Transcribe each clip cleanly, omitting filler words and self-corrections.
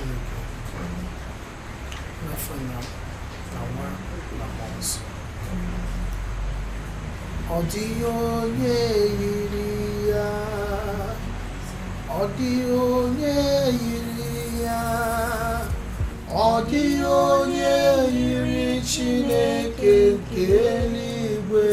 Chineke, n'afa Nna na Nwa na Mmụọ Nsọ. Ọ dịghị onye yiri ya, ọ dịghị onye yiri ya, ọ dịghị onye yiri Chineke nke eluigwe.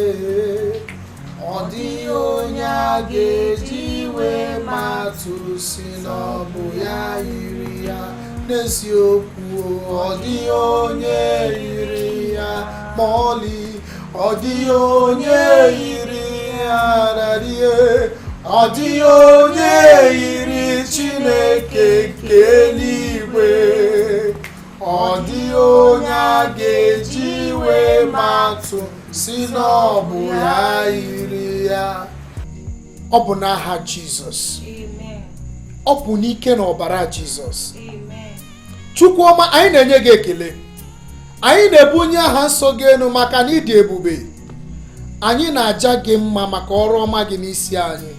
Ọ dịghị onye a ga-eji wee matụ si na ọ bụ ya yiri ya. N'eziokwu, ọ dịghị onye yiri ya ma ọlị. Ọ dịghị onye yiri ya dadie. Ọ dịghị onye yiri Chineke nke eluigwe. Ọ dịghị onye a ga-eji wee matụ si na ọ bụ ya yiri ya. Ọ bụ n'aha Jizọs. Amen. Ọ bụ n'ike na ọbara Jizọs. Amen. Chukwuọma, anyị na-enye gị ekele, anyị na-ebunye aha nsọ gị elu maka na ịdị ebube. Anyị na-aja gị mma maka ọrụ ọma gị n'isi anyị.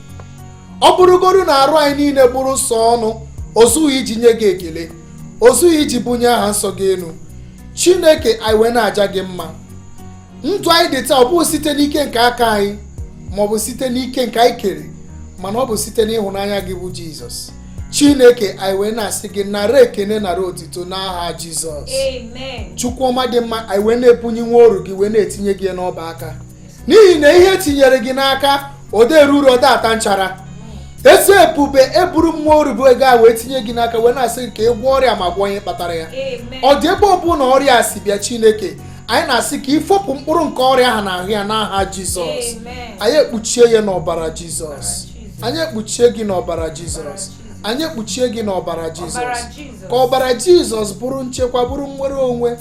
Ọ bụrụgodu na arụ anyị niile bụrụ sọ ọnụ, o zughị iji nye gị ekele, o zughị iji bunye aha nsọ gị elu. Chineke, anyị wee na-aja gị mma. Ndụ anyị dị taa, ọ bụghị site n'ike nke aka anyị ma ọ bụ site n'ike nke anyị kere, mana ọ bụ site n'ịhụnanya gị bụ Jizọs. Chineke, anyị wee na-asị gị nara ekene, nara otito n'aha Jizọs. Amen. Chukwuọma dị mma, anyị wee na-ebunye nwa oru gị, wee na-etinye gị n'ọba aka, n'ihi na ihe etinyere gị n'aka ode eruru ode ata nchara. Ezi ebube, eburu mmụọ oru bụ ego a wee tinye gị n'aka, wee na-asị gị ka ị gwọọ ọrịa ma gwọọ onye kpatara ya. Amen. Ọ dị ebe ọbụla ọrịa si bịa, Chineke, anyị na-asị ka ifopụ mkpụrụ nke ọrịa ahụ n'ahụ ya n'aha Jizọs. Amen. Anyị ekpuchie ya n'ọbara Jizọs. Anyị ekpuchie gị n'ọbara Jizọs. Anyị ekpuchie gị n'ọbara Jizọs. Ọbara Jizọs. Ka ọbara Jizọs bụrụ nchekwa, bụrụ nnwere onwe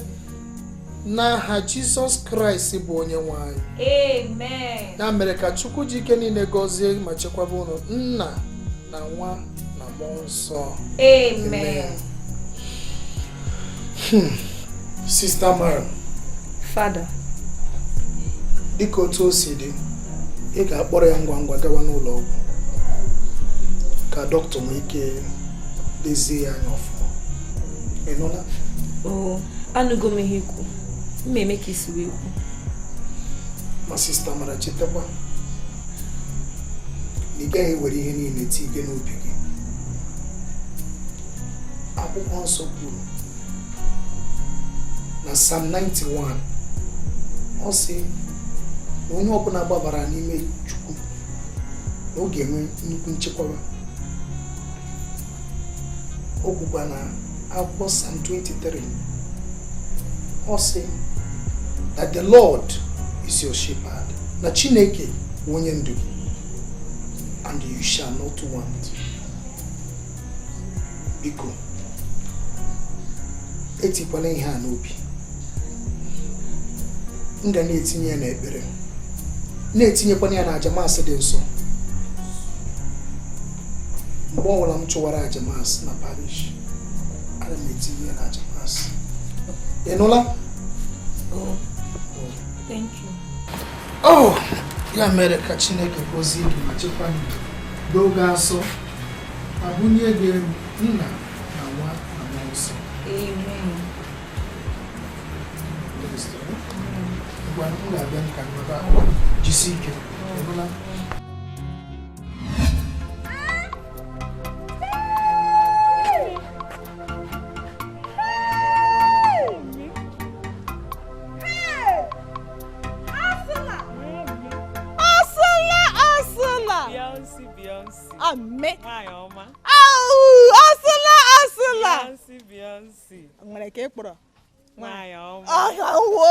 n'aha Jizọs Kraịst bụ onye nwe anyị. Amen. Ya mere, ka Chukwu ji ike niile gọzie ma chekwaba unu, Nna na Nwa na Mmụọ Nsọ. Amen. Sister Mara. Father. Dịka otu o si dị, ị ga-akpọrọ ya ngwa ngwa gawa n'ụlọ ọgwụ ka dọkịta nwee ike lezie ya anya ọfụma. Ị nụla? Oh, anụgo m ihe ikwu. M eme ka isi wee kwu. Ma Sister Mara, chetakwa na ị gaghị ewere ihe niile tinye n'obi gị. Akwụkwọ Nsọ kwuru na Psalm 91, ọ sị na onye ọbụla gbabara n'ime Chukwu na ọ ga-enwe nnukwu nchekwaba. O kwukwa na akwụkwọ Psalm 23, ọ sị that the Lord is your shepherd, na Chineke bụ onye ndu gị, and you shall not want. Biko, etikwala ihe a n'obi. M ga na-etinye ya n'ekpere, na-etinyekwana ya na aja Mass dị nsọ. Mgbe ọbụla m chụwara aja Mass na parish, ana m etinye ya na aja Mass. Ị nụla? Oh, thank you. Oh, ya mere ka Chineke gọzie gị ma chekwa gị, doo gị asọ ma bunye gị elu, Nna na Nwa na Mmụọ Nsọ. Amen. Ngwa, m ga-abịa nka ebe a. Jisi ike. Ị nụla? Asụla, asụla. Beyonce, Beyonce. Ame. Nwanyị ọma. Au, asụla, asụla. Beyonce, Beyonce. Nwere ka ị kpọrọ. Nwanyị ọma. Ọhawo.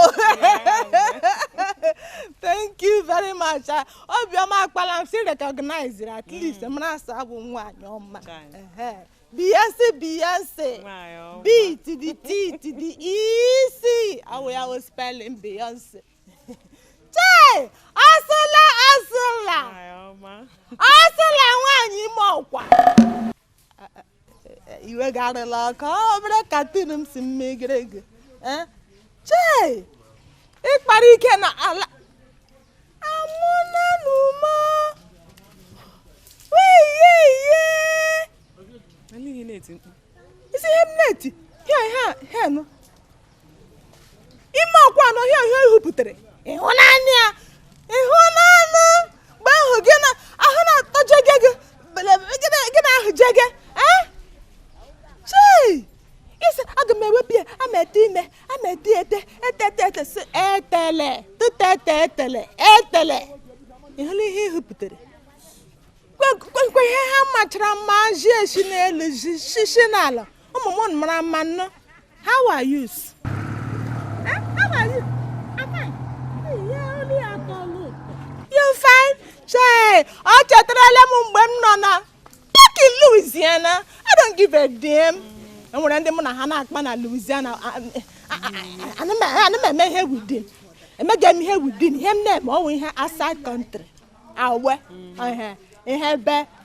Thank you very much. Ah, obiọma akpala m si recognize at least mara asa abụ nwaanyị ọma. Chai. Ehe. Beyonce, Beyonce. Nwanyị ọma. B to the T to the E C. Awụ ya wụ spelling Beyonce. Chai! Asụla, asụla. Nwanyị ọma. Asụla nwaanyị ime ọkwa. Iwe garịla ọkụ obere cartoon m si mmegere gị. Eh? Chei! Ịkpara ike na ala amụna n'umo. Wiyiye! Ele ihe na-eti mkpu. Isi ihe m Wait, here here no. Ime ọkwa anọ here here ihupụtere. Ịhụnanya ịhụnanya mgbe ahụ gị na ahụ na-atọje gị gị na ahụ je gị eh? Chei! Isi aga m ewepụ ya ama ete ime ama ete ete ete ete ete si etele tete etele etele. Ịhụla ihe ihupụtere. Kwekwe ihe ha machara mma ji esi n'elu ji shi n'ala. Ụmụ m mara mma nnọọ. How are you? Eh? How are you? I'm fine. You fine? Chei, ọ chetarala m mgbe m nọ na back in Louisiana. I don't give a damn. Enwere ndị mụ na ha na-akpa na Louisiana. Ana m eme ihe within. Emega m ihe within. Ihe m na-eme ọwụ ihe outside country. Awe. Ihe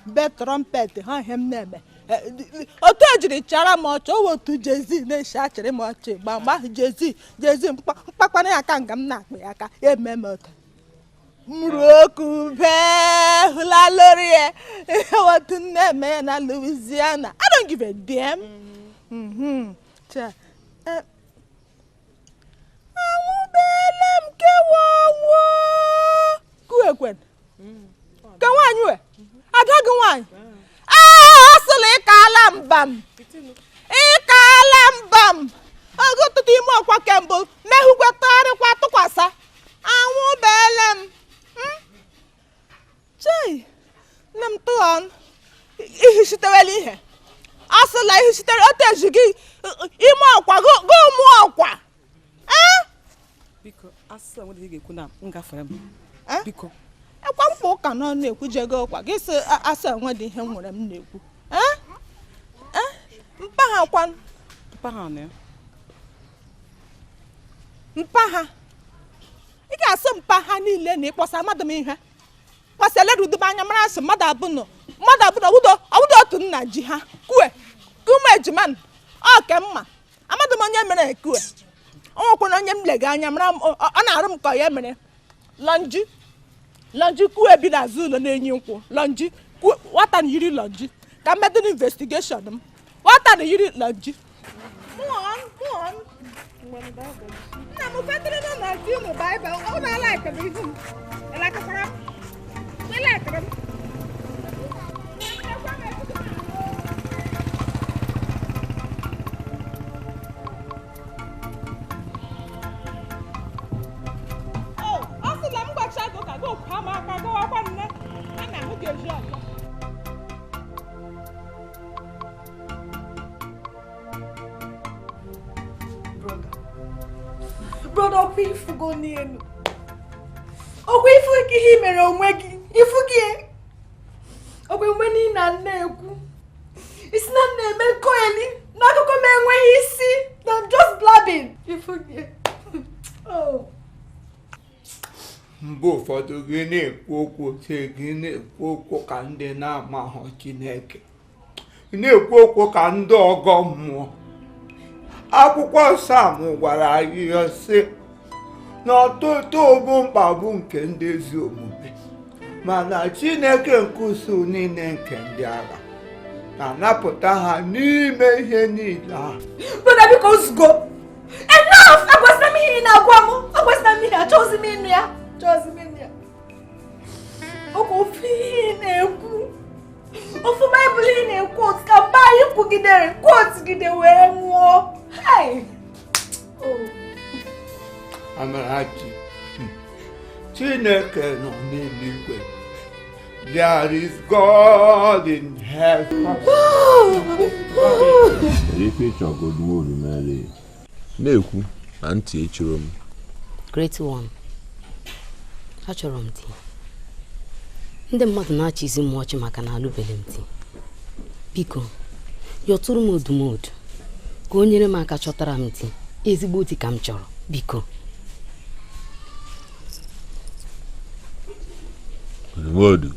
be trumpet ha ihe m na-eme. Otu ejiri chara m ọchị owe otu Jay-Z na-eshi achịrị m ọchị gba mgbe ahụ Jay-Z mkpakwana ya aka nga m na-akpa ya aka ya eme m otu mruoku bee hụla lori ya otu na-eme ya na Louisiana. I don't give a damn. Anwụbeela m kewa ọnwụ kuekwen ke nwaanyị we ada gị nwaanyị. Ee, asịla ịkaala mba m ịkaala mba m oge ụtụtụ ime ọkwa kembụ mehụkwa tọgharịkwa tụkwasa anwụbeela m. Chei, nne m tụọ ihichitewela ihe asịla ihichitere otu eji gị ime ọkwa gị mụọ ọkwa. Biko, asịla nwere ihe ga-ekwu na m gafere m. Biko. Ekwa mkpa ụka nọ na-ekwujego ụkwa gị sị asị enwe dị ihe m nwere m na-ekwu. Mpa ha kwanụ. Mpa ha nọ ya. Mpa ha. Ị ga-asị mpa ha niile na ịkpọsa mmadụ m ihe. Kpọsa elerudobe anya mara asị mmadụ abụnọ mmadụ abụnọ ọwụdo otu nna ji ha kue kume ejima ọ ke mma amadụ m onye mere ekue ọ nwekwana onye m lega anya mara ọ na-arụ m ka ya mere lọnji lọnji kuwe bi n'azụ ụlọ na-enyi nkwụ lọnji nwata na yiri lọnji ka mmedụ investigeshọn m nwata na yiri lọnji. Nna m fetịrị nọ na ti ụmụ baịbụl ọ na-alaikere ihu m elakakwara m elakere m. Brother, ọkwa ifugo n'elu. Ọkwa ifu ka ihe mere onwe gị. Ifu gị. Ọkwa mgbe niile na na-ekwu. Isi na na-eme nkoeli n'akụkọ m enweghị isi. Na I'm just blabbing. Ifu gị. Oh. Mgbe ụfọdụ gị na-ekwu okwu sị gị na-ekwu okwu ka ndị na-amaghọ Chineke. Na-ekwu okwu ka ndị ọgọ mmụọ. Akwụkwọ Sam gwara anyị sị na ọtụtụ bụ mkpagbu nke ndị ezi omume mana Chineke nke usuu niile nke ndị agha na-anapụta ha n'ime ihe niile ahụ. Brother, biko ozugbo. Enough! Agwasịna m ihe ị na-agwa m. Agwasịna m ihe. Achọghịzi m ịnụ ya. Achọghịzi m ịnụ ya. Ọkwa ofu ihe ị na-ekwu. Ofu Baịbụl ị na-ekwu otu ka mgbe anyị kwugidere kwuotugide wee nwụọ. Hey! Oh. Amarachi, Chineke nọ n'eluigwe. There is God in heaven. Ife ịchọgodu mere na-ekwu na ntị echiro m. Great one, achọrọ m di. Ndị mmadụ na-achịzi m ọchị maka na alụbeghị m di. Biko, yọtụrụ m odumodu ka o nyere m aka chọtara m di, ezigbo di ka m chọrọ, biko. Odumodu,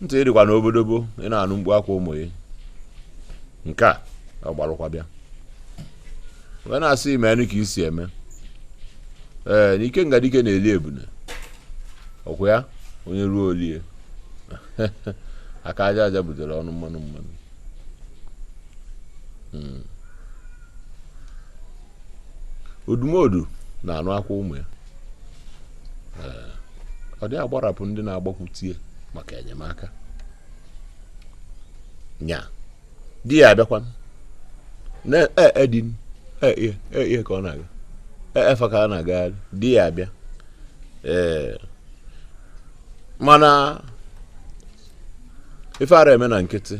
ntị ịdịkwa n'obodobo ị na-anụ mkpu akwa ụmụ ya. Nke a ọ gbarụkwa bịa. Wee na-asị ime ka isi eme. Ee, n'ike ngadike na-eli ebune. Ọkwa ya onye ruo olie. Aka aja aja butere ọnụ mmanụ mmanụ. Odumodu na-anụ akwa ụmụ ya. Ọ dị agbarapụ ndị na-agbakwutie maka enyemaka. Nya di ya abịakwa na edin e ka ọ na-aga efa ka a na-agagharị di ya abịa. Ee, mana ife ara eme na nkịtị.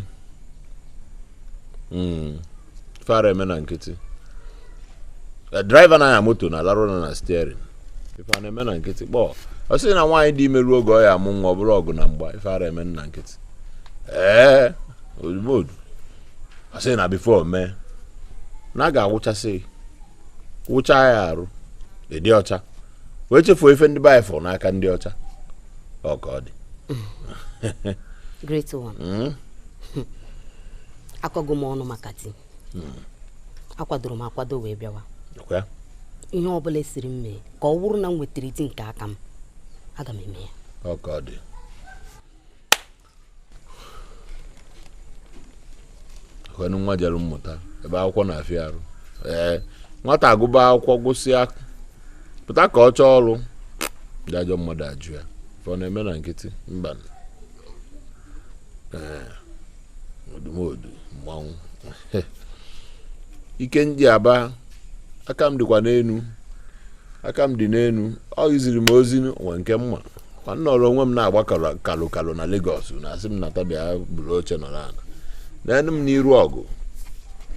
Ife ara eme na nkịtị. Driver na-anya moto na-alarụ ụra na steering. Ife a na-eme na nkịtị kpọọ. Ọ sị na nwaanyị dị ime ruo oge ọ ya amụ nwa ọ bụrụ ọgụ na mgba. Ife ara eme na nkịtị. Ee, Odumodu ọ sị na bifo mee na a ga-awụchasị wụcha ya arụ ịdị ọcha wee chefuo ife ndị be fọ n'aka ndị ọcha. Ọ ka ọ dị. Great one. Akọgo m ọnụ maka di. Akwadoro m akwado wee bịawa. Ihe ọ bụla esiri m mee ka ọ wụrụ na m nwetara di nke aka m, aga m eme ya. Ọ ka ọ dị. Ọkwanụ nwa jere mmụta ebe akwụkwọ na-afịa arụ. Ee, nwata agụba akwụkwọ gwụsịa pụta ka ọ chọọ ọrụ, ndị ajọ mmadụ ajụ ya. Ife ọ na-eme na nkịtị mba. Ee, Odumodu mmanwụ. Ike ndị aba aka m dịkwa n'enu. Aka m dị n'enu. Ọ iziri m ozi nwe nke mma. Kwa nnọrọ onwe m na-agba kalụ kalụ na Lagos na asị m nata bịa buru oche nọrọ ala. N'enu m n'iru ọgụ.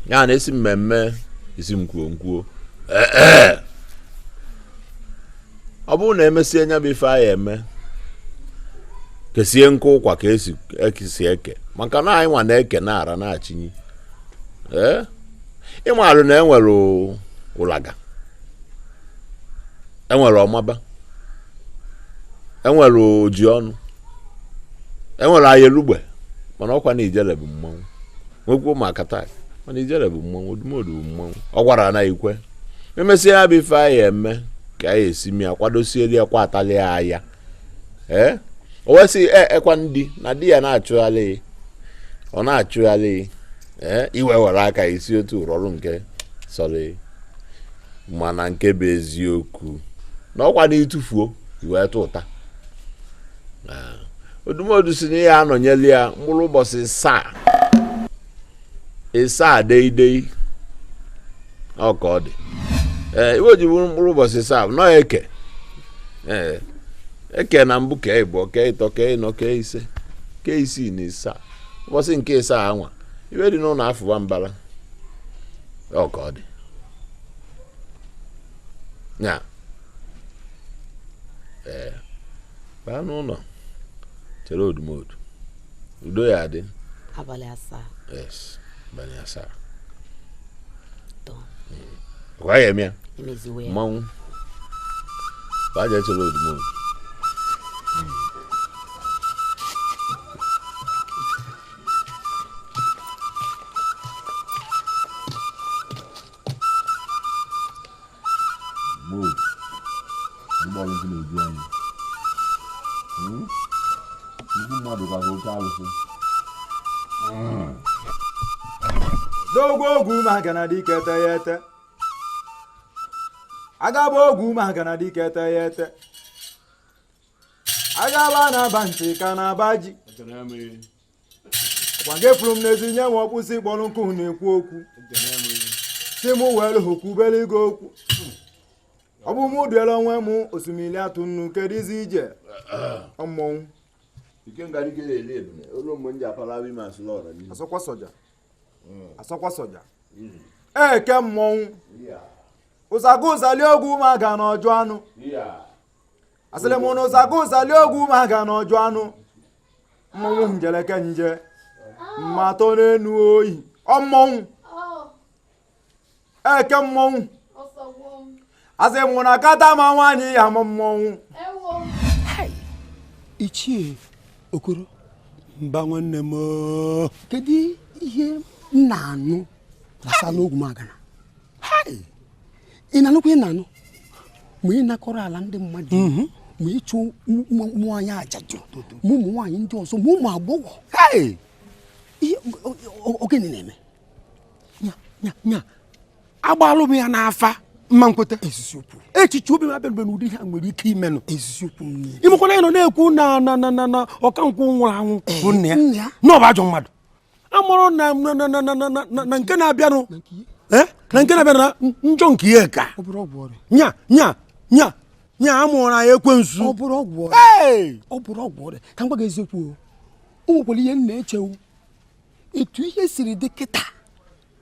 Ya na-esi mmemme isi m kwuo nkwuo. Ee, ọ bụrụ na emesie nya bụ ife anyị eme kesie nkụ ụkwa ka esi ekesi eke maka na anyị nwa na-eke na-ara na-achịnyi. Ee, ịmalụ na enwere ụlaga, enwere ọmaba, enwere oji ọnụ, enwere ayelugbe, mana ọkwa na ijele bụ mmanwụ. Nwekwuo ma akata, mana ijele bụ mmanwụ. Odumodu bụ mmanwụ. Ọ gwara na ikwe emesịa ya bụ ife anyị eme ka anyị esi mịa kwadosieli ya kwa atali ya ya. Ee, o wee sị ekwa ndị na di ya na-achụgharị, ọ na-achụgharị. Ee, iwe were aka isi otu rọrụ nke sọrọ, mana nke bụ eziokwu na ọkwa na ịtụfuo iwee tụ ụta. Odumodu si na ya anọnyeli ya mkpụrụ ụbọchị ịsaa deidei. Ọ ka ọ dị. Ee, iwe ji bụrụ mkpụrụ ụbọchị 7 nọ eke. Ee, eke na mbụ kee ịbụọ kee ịtọ kee ịnọ kee ise kee isii na ịsaa. Ụbọchị nke ịsaa anwa iwe dị n'ụlọ afụwa mbara. Ọ ka ọ dị. Ya ee, baa n'ụlọ chere Odumodu, udo ya adị. Abalị 7. Yes, abalị 7. Gwa ya eme ya. Mmanwụ baa jee chere Odumodu. N'ogwu ogwu maka na dike teghete. Agaba ogwu maka na dike teghete. Agaba na-aba ntị ka na-aba ji. Ọkwa nke furu m n'ezi nye m ọkpụsị kpọrọ nkụ na-ekwu okwu. Si m were kwubere gị okwu. Ọ bụ mụ duere onwe m osimiri atụ nnu kedizi ije mmọnwụ. Asọkwa soja. Asọkwa soja. Eke mmọnwụ. Ụzaga ụzali ogwu ma ga n'ọjụ anụ. Asịrị m na ụzaga ụzali ogwu ma ga n'ọjụ anụ. Mmọnwụ njeleke nje. Mmatọ n'enu oyi. Ọ mmọnwụ. Eke mmọnwụ. Asị m na kata ma nwaanyị ya ma mmọnwụ. Ichie Okoro mba nwanne m, kedu ihe m na-anụ gbasara Ogwumagana? Ị na-anụkwa ị na-anụ ma ị nakọrọ ala ndị mmadụ, ma ịchụ ụmụ nwaanyị ajadu, ma ụmụ nwaanyị ndị ọzọ, ma ụmụ agbọghọ. Ihe ogene na-eme? Nya agbalụ m ya n'afa mma nkweta echiche obi m abịa n'ụdị ihe a nwere ike imenụ imekwana ya nọ na-ekwu na na na na na ọkankwụ nwụrụ anwụ bụ nna ya na ọ bụ ajọ mmadụ amụrụ na na na na na na nke na-abịanụ na nke na-abịanụ na njọ nke ihe ka nya nya nya nya amụrụ anyị ekwensu ọ bụrụ ọgwụ ọ bụrụ ọgwụ ọrịa ka m gwa gị eziokwu o nwekwara ihe m na-echewu etu ihe siri dị kịta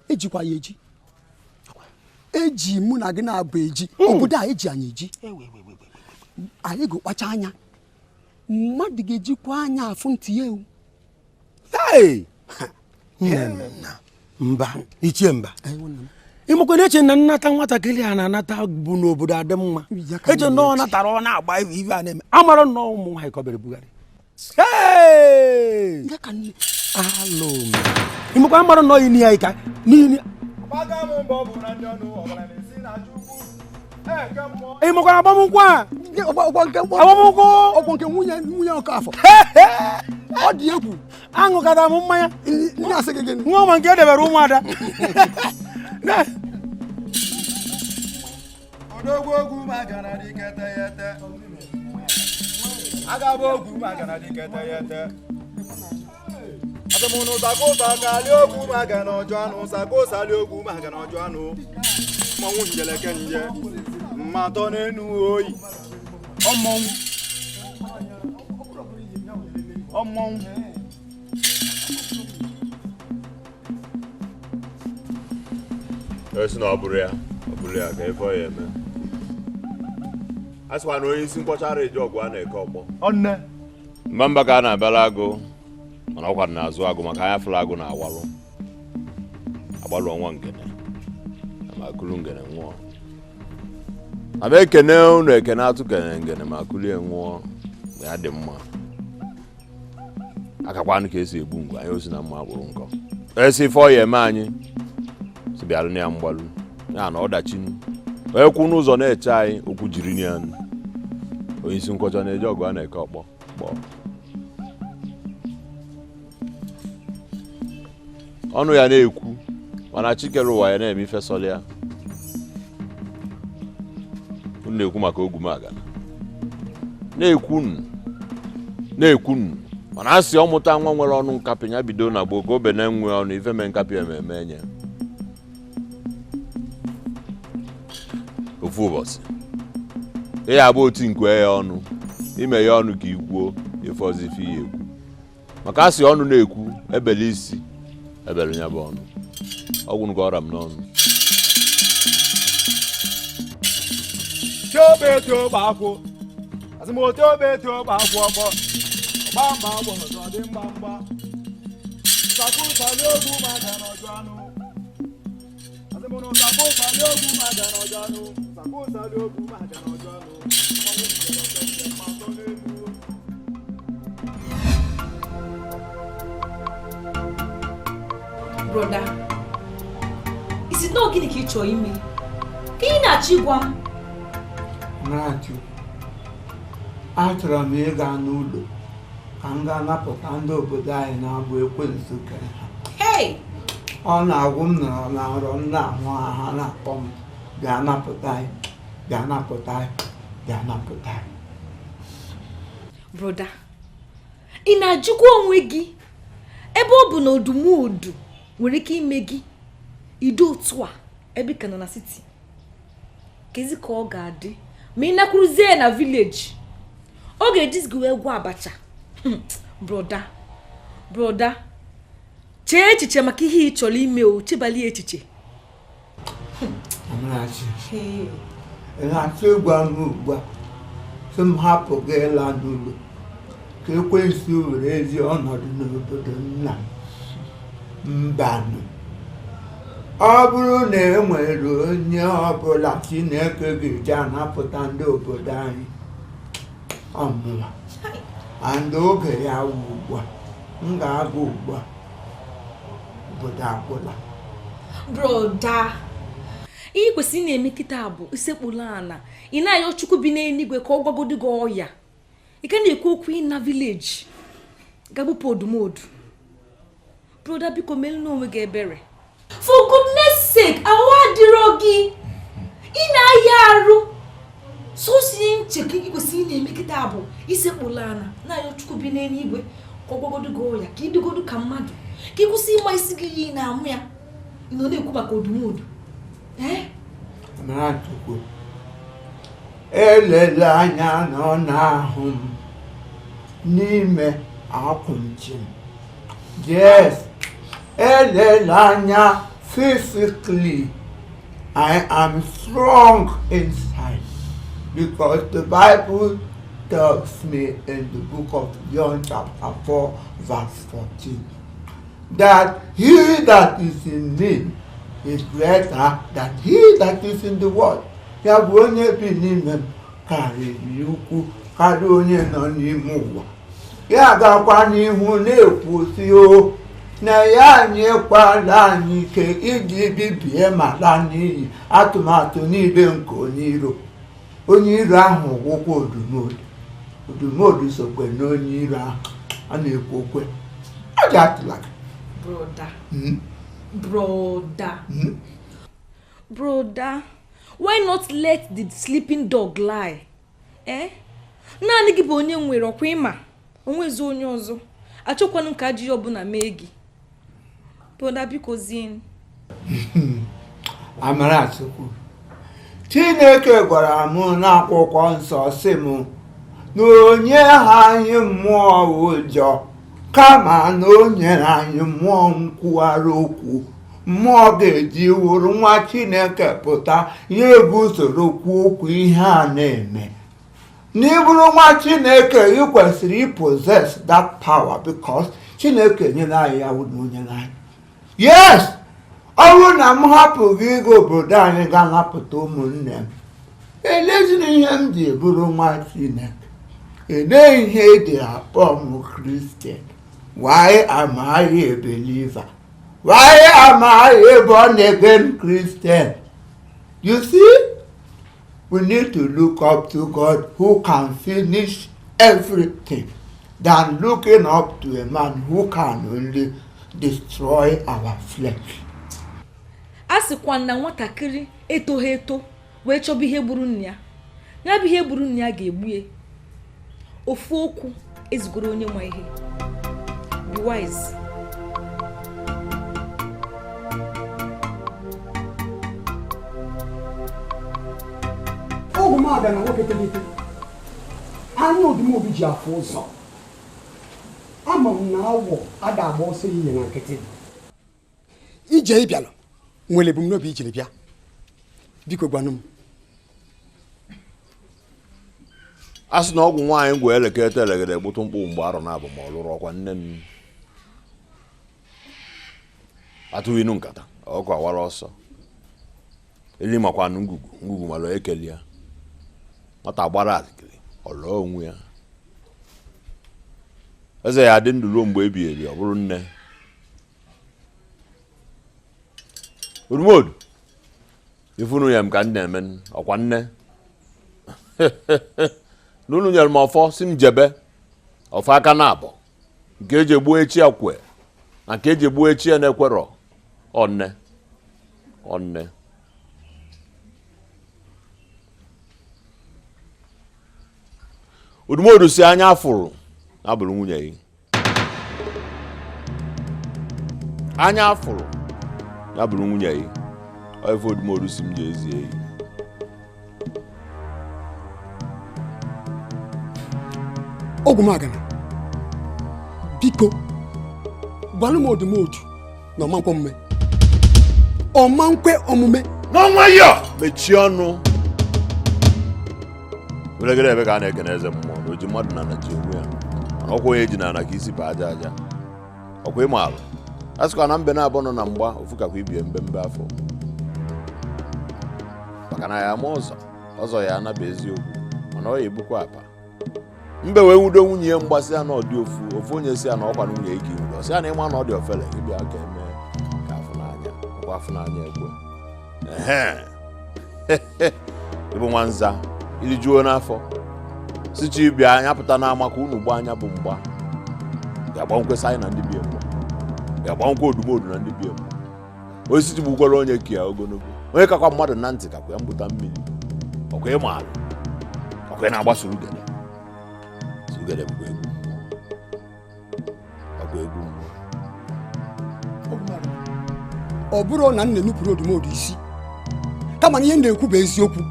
ejikwa ya eji eji mụ na gị na-abụ eji obodo a eji anyị eji anyị ga-akpacha anya mmadụ ga-ejikwa anya afụ ntị ya ewu. Mba ichie mba ịmakwa na eche na nnata nwatakịrị a na-anata bụ n'obodo adị mma eche na ọ natara ọ na-agba ive a na-eme amara nnọọ ụmụ nwaanyị ka ọ bịara bugharị ịmakwa amara nnọọ ini ya ka n'ini ịmakwara agbamnkwụ a agbamnkwụ ọgbọ nke nwunye nwunye Ọkafọ ọ dị egwu aṅụkọtara m mmanya nwa ọma nke edebere ụmụada mmanwụ njeleke nje mmatọ n'enu oyi ọmọnwụ ọmọnwụ. Esi na ọ bụrụ ya ka ife ọ ya eme a sịkwa na onye isi nkwọchara eji ọgwụ a na-eke ọkpọ mba mba ka a na-abịala agụ mana ọkwa na-azụ agụ maka anya fụrụ agụ na-awalụ agbalụ ọnwa ngene ma kulu ngene nwụọ ama ekene unu ekene atụ kene ngene ma kulie nwụọ mgbe ya dị mma akakwanụ ka esi egbu ngwe anyị osi na mma akpụrụ nkọ esi ife ọ ya eme anyị si bịarụ na ya mgbalụ ya na ọdachi onye kwu n'ụzọ na-eche anyị okwu jiri ya onye isi nkwọcha na-eji ọgụ a na-eke ọkpọ kpọọ ọnụ ya na-ekwu mana chikere ụwa ya na-eme ife sọlị ya unu na-ekwu maka ogwumagana na-ekwu mana a sị ọmụta nwa nwere ọnụ nkapị ya bido na gboo ka obe na-enwe ọnụ ife mee nkapị ememe enye ofu ụbọchị ị ya agba otu nkwe ya ọnụ ime ya ọnụ ka ikwuo ife ọzọ ife ya ekwu maka a sị ọnụ na-ekwu ebele isi ebele ya bụ ọnụ ọgwụ nke ọra m n'ọnụ Broda, isi na gịnị ka ị chọrọ ime? Ka ị na-achọ ịgwa m? Achọrọ m ịga n'ụlọ ka m gaa napụta ndị obodo anyị na-abụ ekwensu kere ha. Ọ na-agwụ m nọrọ na nrọ m na-ahụ ha na-akpọ m bịa napụta anyị, bịa napụta anyị, bịa napụta anyị. Broda, ị na-ajụkwa onwe gị ebe ọ bụ na odumuodu nwere ike ime gị ido otu a ebe ka nọ na siti kezi ka ọ ga-adị ma ị nakwuruzie na vileji ọ ga-ejizi gị wee gwa abacha. Broda, broda, chee echiche maka ihe ị chọrọ ime o chebali echiche. Amarachi, ị na-achọ ịgwa m ugbu a sị m hapụ gị ịla n'ụlọ ka ekwensu were ezi ọnọdụ n'obodo nna m? Mbanụ, ọ bụrụ na e nwere onye ọbụla Chineke ga-eji anapụta ndị obodo anyị ọmụma and oge ya wụ ugbu a, m ga-aga ugbu a, obodo agwụla. Broda, ihe kwesịrị na-eme kịta bụ isekpulu ana ị na-ayọ Chukwu bi n'eluigwe ka ọ gwagodi gị ọya ị ka na-ekwu okwu ịna vileji gagbupụ odumodu. Broda, biko melu n'onwe gị ebere. For goodness sake, ahụ adịrọ gị. Ị na-aya arụ. Sọsọ ihe nchekwa ị kwesịrị ị na-eme kịta bụ isekpụla ana na-ayọ Chukwu bi n'eluigwe ka ọ gwọgodu gị ọya, ka ị dịgodu ka mmadụ, ka ị kwụsị ịma isi gị iyi na-amụ ya. Ị nọ na-ekwu maka odumodu. Ee? Amarachukwu, elela anya na ọ na-ahụ m n'ime akwụ nchi m. Yes, elela anya physically. I am strong inside because the Bible tells me in the book of John chapter 4 verse 14 that he that is in me is greater than he that is in the world. Ya bụ onye bi n'ime m karịrị ukwu karịa onye nọ n'ime ụwa. Ya gakwa n'ihu na-ekwu sị o na ya nyekwala anyị ike iji bibie ma laa n'iyi atụmatụ niile nke onye iro. Onye iro ahụ gwụkwa odumodu. Odumodu sokwe n'onye iro ahụ a na-ekwu okwe. Ọ dị atụla gị. Broda. Broda. Broda, why not let the sleeping dog lie? Eh? Naanị gị bụ onye nwere ọkwa ịma, onwezi onye ọzọ. Achọkwanụ ka ajọ ihe ọbụla mee gị. Broda, biko zie. Amarachukwu, Chineke gwara m n'akwụkwọ nsọ sị m na onye ha anyị mmụọ ụjọ kama na o nyere anyị mmụọ nkwugharị okwu, mmụọ ga-eji wụrụ nwa Chineke pụta ya ebu usoro kwuo okwu ihe a na-eme. N'ịbụrụ nwa Chineke, ị kwesịrị i possess that power because Chineke nyere anyị ya, wụ na o nyere anyị. Yes, ọ bụrụ na m hapụ gị ịga obodo anyị ga napụta ụmụnne m, elezina ihe m ji bụrụ nwa Chineke, elee ihe eji akpọ m Christian? Why am I a believer? Why am I a born again Christian? You see, we need to look up to God who can finish everything than looking up to a man who can only destroy our flesh. A sịkwa na nwatakịrị etoghị eto wee chọba ihe gburu nna ya, ya bụ ihe gburu nna ya ga-egbu ya. Ofu okwu ezugoro onye nwe ihe. Be wise. Ogwu m aga na nwoke tolite anya odumobi ji afụ ụzọ. Ama m na awọ ada agba ọsọ ehihie na nkịtị. Ije ị bịalụ nwere ebumnobi ijiri bịa, biko gwanụ m. A sị na ọgwụ nwaanyị ngwa elekere elegede gbụtụ mkpụ mgbe arọ na-abụ ma ọ lụrụ ọkwa nne m atụghị inu nkata ọkụ awara ọsọ eli makwanụ ngwugwu ngwugwu mara ekeli ya nwata gbara akịrị ọ lụọ onwe ya. Eze ya adị ndụ ruo mgbe ebighị ebi, ọ bụrụ nne odumodu ifunu ya m ka m na-eme ọkwa nne n'ụlọ nyere m ọfọ si m jebe ọfọ aka na abọ nke eji egbu echi ya kwe na nke eji egbu echi ya na-ekwerọ ọnne ọnne. Odumodu si anya afụrụ abụrụ nwunye gị, anya afụrụ ya bụrụ nwunye gị. Ọ ife odumodu si m ji ezi eyi. Ogwu m agana, biko gwanụ m odumodu na ọmankwe omume, ọmankwe omume. N'ọnwa ya mechie ọnụ weregere ebe ka a na-ekene eze mmụọ na oji mmadụ na ana ji onwe ya, mana ọkwa onye ji na ana ka isi bụ aja aja. Ọkwa ịma alụ a sịkwa na mbe na-abụ nọ na mgba ofu kakwa ibie mbembe afọ, maka na ya ama ọzọ ọzọ ya anaba eziokwu, mana ọ ya ebukwa apa. Mbe wee nwudo nwunye ya mgbasị ya na ọ dị ofu ofu onye si ya na ọkwa nwunye ike iwudo ọsị ya na ịma na ọ dị ofele ịbịa ka eme ka afụnanya ọkwa afụnanya ekwe. Ehe, ịbụ nwanza irijuo n'afọ sichi bịa anya pụta n'ama ka unu gbaa anya bụ mgba ga-agba nkwesa anyị na ndị bie mgba ga-agba nkwa odumodu na ndị bie mgba. Osisi gbukwara onye ka ya ogologo, onye kakwa mmadụ na ntị kakwa ya mgbụta mmiri. Ọkwa ịma alụ, ọkwa ị na-agba surugede. Surugede bụkwa egwu mmụọ, ọkwa egwu mmụọ. Ọ bụrụ na m na-enupụrụ Odumodu isi, kama na ihe m na-ekwu bụ eziokwu.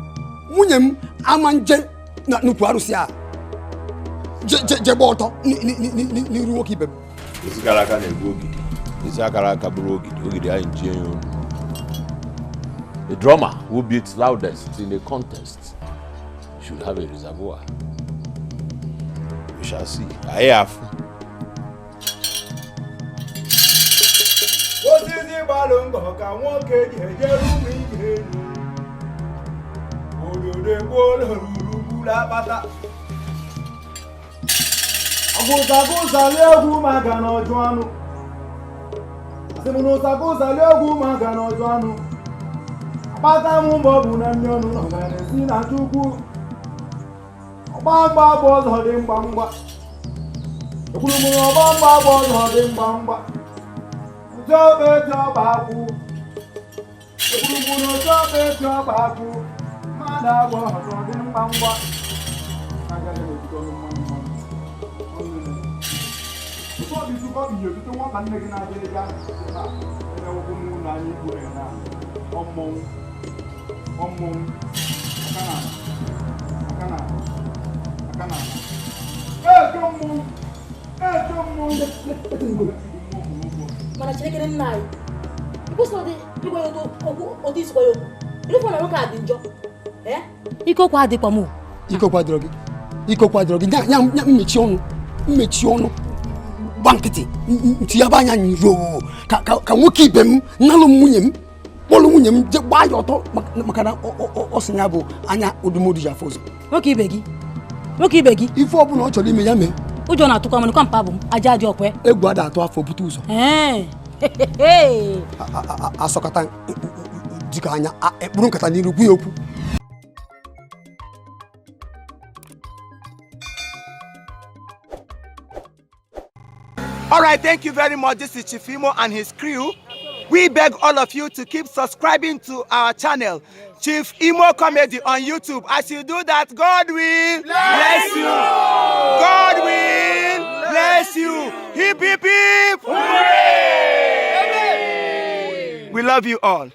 Nwunye m ama nje na nnukwu arụsị a je gba ọtọ n'iru nwoke ibe m. Isi kara aka na-egbu ogidi, isi akara aka bụrụ ogidi, ogidi anyị njie ya onu. The drummer who beats loudest in a contest should have a reservoir. We shall see. Anyị afụ. Osisi gbalụ ngọ ka nwoke ji ejere ụmụ ihe elu. Ododo egbuola ruru gburu akpata. Agụzagụzali egwu maka na ọjụ anụ. Asị m na ụzagụzali egwu maka na ọjụ anụ. Akpata m mgbe ọ bụ na ndị ọnụ nọ ga na-esi na Chukwu. Ọgbamgba gba ọzọ dị mgbamgba. Ekwuru m na ọgbamgba gba ọzọ dị mgbamgba. Ojobe jọba akwụ. Ekwuru m na ojobe jọba akwụ. Mmadụ agba ọzọ dị mgbamgba. Agaghị m ebute ọnụ mmanụ mmanụ. Mana Chineke nna anyị, ịkwụsị ịgwa ya otu isi gwa ya okwu. Ịrụfụ na nwoke a dị njọ. Ike okwu adịkwa m. Ike okwu adịrọ gị. Ike okwu adịrọ gị. Nya mmechi ọnụ. Mmechi ọnụ. Gba nkịtị ntịyaba anya nro ka nwoke ibe m nalụ nwunye m kpọlụ nwunye m je gbaa ya ọtọ maka na ọ sị ya bụ anya Odumodu ji afọ ụzọ. Nwoke ibe gị, nwoke ibe gị, ife ọbụla ọ chọrọ ime ya mee. Ụjọ na-atụkwa m, mpa bụ m aja adị ọkwe. Egwu ada atụ afọ bute ụzọ. Asọkọta dịka anya ekpuru nkata n'iru gwu ya okwu. All right, thank you very much. This is Chief Imo and his crew. We beg all of you to keep subscribing to our channel, Chief Imo Comedy on YouTube. As you do that, God will bless you. God will bless you. Hip, hip, hip. Hooray! We love you all.